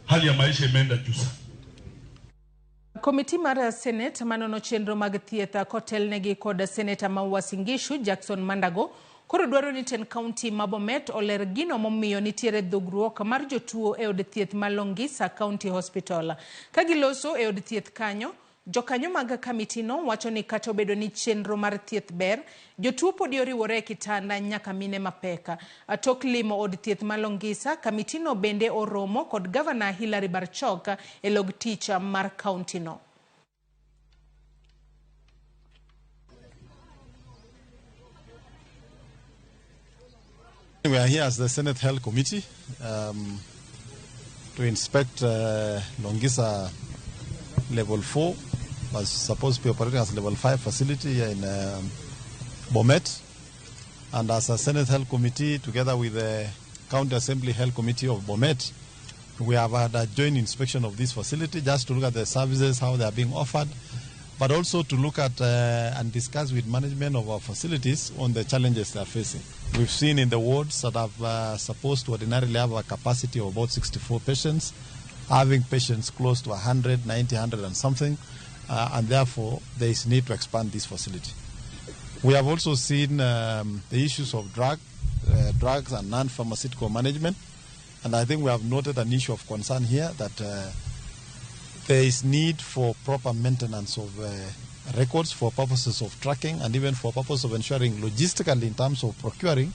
Hali ya maisha imeenda juu sana. Komiti mar Senet manono chenro mag thieth kotelnegi kod seneta ma Uasin Gishu Jackson Mandago koro dwaro ni tend kaunti ma Bomet oler gino momiyo nitiere dhugruok mar jotuo e od thieth ma Longisa County Hospital. Ka giloso e od thieth kanyo, jokanyo mag kamitino wacho ni kata obedo ni chenro mar thieth ber, jotuo podi oriwore e kitanda nyaka mine mapek. Tok limo od thieth ma Longisa, kamitino bende oromo kod gavana Hilary Barchok e log tich mar kauntino. We are here as the Senate Health Committee to inspect Longisa Level 4, was supposed to be operating as Level 5 facility here in Bomet. And as a Senate Health Committee, together with the County Assembly Health Committee of Bomet, we have had a joint inspection of this facility just to look at the services, how they are being offered, but also to look at and discuss with management of our facilities on the challenges they are facing. We've seen in the wards that have supposed to ordinarily have a capacity of about 64 patients, having patients close to 100, 90, 100 and something, and therefore there is need to expand this facility. We have also seen the issues of drugs and non-pharmaceutical management, and I think we have noted an issue of concern here that there is need for proper maintenance of records for purposes of tracking and even for purpose of ensuring logistically in terms of procuring,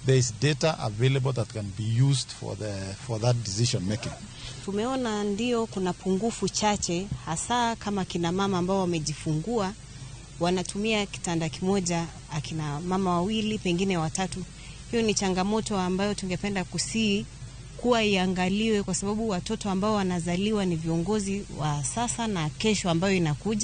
there is data available that can be used for that decision making. Tumeona ndio kuna pungufu chache, hasa kama kina mama ambao wamejifungua wanatumia kitanda kimoja, akina mama wawili pengine watatu. Hiyo ni changamoto ambayo tungependa kusii kuwa iangaliwe, kwa sababu watoto ambao wanazaliwa ni viongozi wa sasa na kesho ambayo inakuja.